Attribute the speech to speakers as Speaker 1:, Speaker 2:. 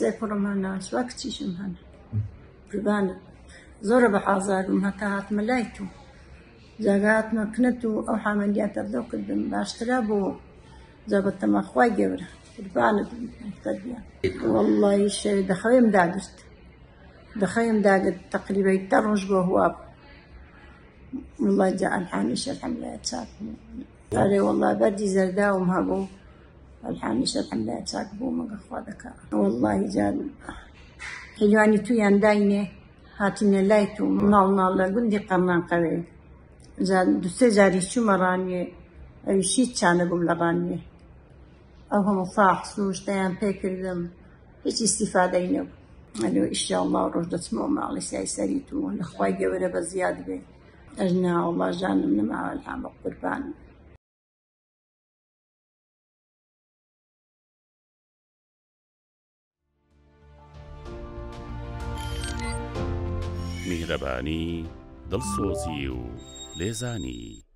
Speaker 1: سێ کوڕم هەنە، چوار کچیشم هەنە. قوربانت زۆرە بە حازار بووم هەتا هاتمە لای تو. جاگا هاتمە کنەت و ئەو حامەلیاتە لەو کردم باشترا بوو. جا بە تەما خوای گەورە قوربانت بم دکتۆر گیان. وەڵڵاهی شەوێ دەخەوێم داگرت. دەخەوێم داگرت تەقریبەی دە ڕۆژ بۆ هوا بوو. وەڵڵا جا ئەلحانیش الحمدللە چاک بوو. ئەرێ وەڵا بەردی زەرداوم هەبوو الحانیش الحمدللە چاک بوو مەگە خوا دەکا. وەڵڵاهی جا حیوانی تویان داینێ هاتینە لای تو مناڵ مناڵ لە گوندی قەرنان قەوێ جا دو سێ جاری چوومە ڕانیێ ئەویش هیچ چانە بووم لە ڕانیێ ئەو هەموو فاحس و شتیان پێکردم هیچ ئیستیفادەی نەبوو. ئەلۆ ئیشاڵڵا ڕۆژ دەچمەوە ماڵی سای سەری تو لە خوای گەورە بە زیاد بێ. ئەژنا وەڵا ژانم نەماوە الحان بە قوربان.
Speaker 2: میهرەبانی، دڵسۆزی و لێزانی.